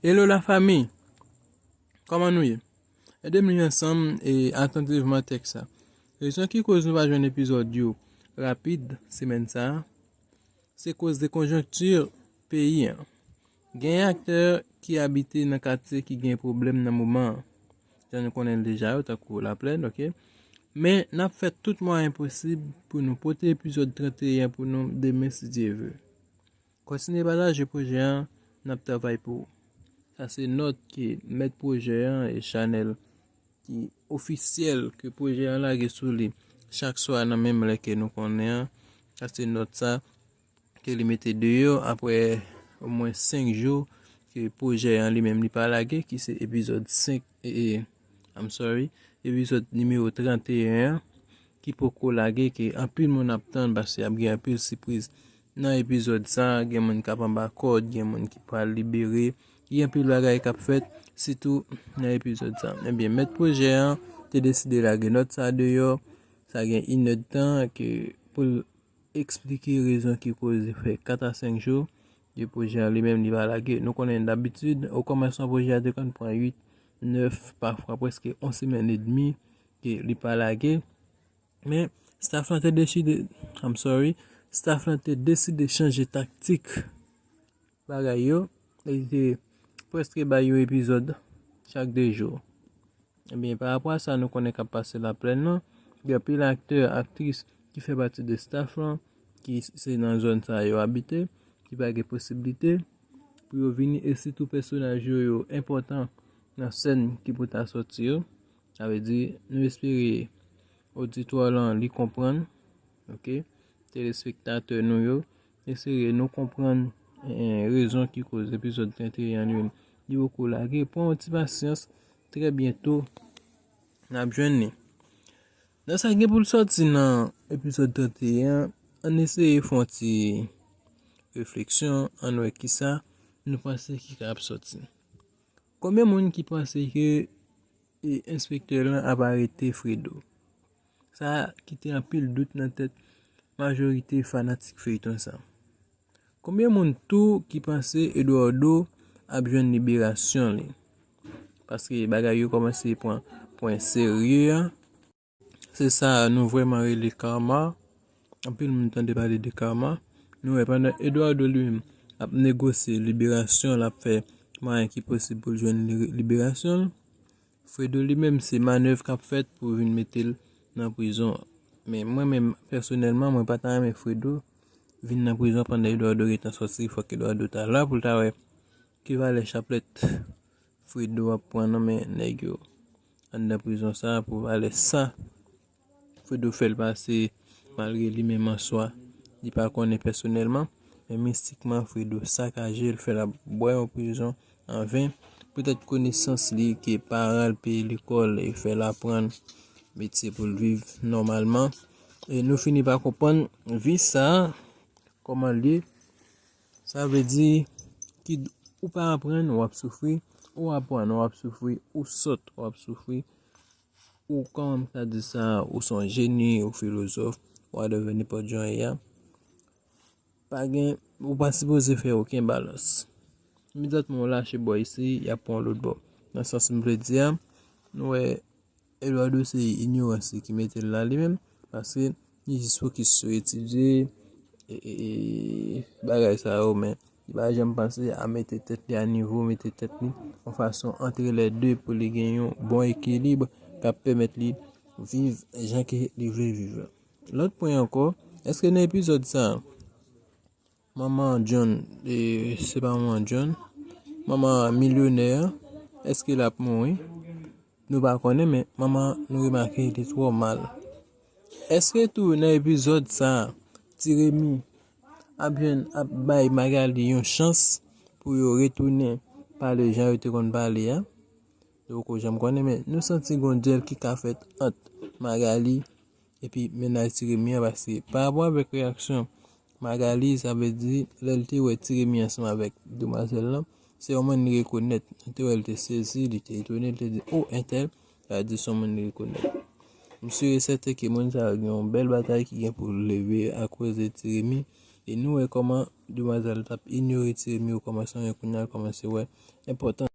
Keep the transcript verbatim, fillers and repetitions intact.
Hello la fami, kòman nou ye? Ede m li ansanm e atantivman tèks sa. Rezon ki koz nou pa jwenn epizòd yo rapid semèn sa a, se koz de konjonkti peyi an. Gen aktè ki abite nan katye ki gen pwoblèm nan moman an. Jan nou konnen l deja yo, tankou Laplèn, oke? Men, n ap fè tout mwayen posib pou nou pote epizòd trannteyen pou nou demen, si Dye vle. Kontinye pataje pwojè an, n ap travay pou ou. Sa se nòt ke mèt pwojè an e chanèl ki ofisyèl ke pwojè an lage sou li chak swa nan menm lè ke nou konnen an. Sa se nòt sa ke li mete deyò apre omwen senk jou ke pwojè an li menm li pa lage, ki se epizòd senk, e, e, I'm sorry, epizòd nimewo trannteyen an, ki poko lage, ke anpil moun ap tann, paske ap gen anpil sipriz nan epizòd sa. Gen moun k ap anba kòd, gen moun ki pral libere, gen anpil bagay k ap fèt, sitou nan epizòd sa. Ebyen, mèt pwojè an te deside lage nòt sa deyò, sa gen inèdtan ke pou l eksplike rezon ki koz li fè kat a senk jou, e pwojè an li menm li pa lage. Nou konnen dabitid, okòmansman pwojè a te konn pran uit, nèf, pafwa prèske yon semèn edmi ke li pa lage. Men, staff lan te deside, I'm sorry, staff lan te deside chanje taktik bagay yo, e li te prèske bay yon epizòd chak de jou. Ebyen, pa rapò a sa, nou konnen k ap pase Laplèn nan, gen anpil aktè, aktris ki fè pati de staff lan, ki se nan zòn sa yo abite, ki pa gen posiblite pou yo vini, e sitou pèsonaj yo, yo enpòtan nan sèn ki pou ta sòti yo. Sa vle di, nou espere oditwa lan li konprann, oke, telespektatè nou yo, espere nou konprann, eh, rezon ki koz epizòd trannteyen an li menm li poko lage. Pran yon ti pasyans, trè byento n ap jwenn li. Nan sa gen pou l sòti nan epizòd trannteyen an, ann eseye fè yon ti refleksyon, ann wè kisa nou panse ki ka ap sòti. Konbyen moun ki panse ke e enspektè lan ap arete Fredo? Sa kite anpil dout nan tèt majorite fanatik feyton sa. Konbyen moun tou ki panse Eduardo ap jwenn liberasyon li? Paske bagay yo kòmanse pran pwen serye a. Se sa nou vrèman rele karma. Anpil moun tande pale de karma. Nou wè pandan Eduardo li menm ap negosye liberasyon, l ap fè mwayen ki posib pou l jwenn li-, liberasyon l. Fredo li menm se manèv k ap fèt pou vin mete l nan prizon an. Men mwen menm pèsonèlman, mwen pa ta renmen Fredo vin nan prizon pandan Eduardo gentan sòti. Fòk Eduardo ta la pou l ta wè ki valè chaplèt Fredo ap pran nan men nèg yo anndan prizon sa a, pou valè sa Fredo fè l pase, malgre li menm an swa li pa konnen pèsonèlman, men mistikman Fredo sakaje l, fè l ap bwè yon prizon an ven. Poutèt konesans li ke paran l peye lekòl e fè l aprann metye pou l viv nòmalman. E nou fini pa konprann vi sa a, kòman l ye. Sa vle di, ki, ou pa aprann, w ap soufri, ou aprann, w ap soufri, ou sòt, w ap soufri, ou kòman m ka di sa, ou se yon jeni, ou filozòf, whatever, nenpòt jan w ye a. Pa gen, ou pa sipoze fè okenn balans. Imedyatman w lache bò isi, y ap pran w lòt bò. Nan sans m vle di a, nou wè Eduardo se inyorans li ki mete l la li menm, paske li jis fokis sou etidye, e, e, e, bagay sa yo, men li pa janm panse a mete tèt li a nivo, mete tèt li yon fason antre lè de pou li gen yon bon ekilib k ap pèmèt li viv jan ke li vle viv la. Lòt pwen ankò, èske nan epizòd sa a, manman John, e, se pa manman John, manman milyonè an, èske l ap mouri? Nou pa konnen, men manman nou remake li twò mal. Èske tou nan epizòd sa a, Ti Remi ap jwenn, ap bay Magali yon chans pou yo retounen pale jan yo te konn pale a? Nou poko janm konnen, men nou santi gon dyèl ki ka fèt ant Magali epi mennaj Ti Remi an, paske pa rapò avèk reyaksyon Magali, sa vle di, lè l te wè Ti Remi ansanm avèk demwazèl lan, se yon moun li rekonèt. Ou te wè l te sezi, li te etone, li te di, "O, entèl," sa vle di se yon moun li rekonèt. M si e sèten ke moun sa yo gen yon bèl batay ki gen pou leve akoz de Ti Remi. E nou wè kòman demwazèl t ap inyore ti Remi yo kòmanse, kounye a l kòmanse wè enpòtans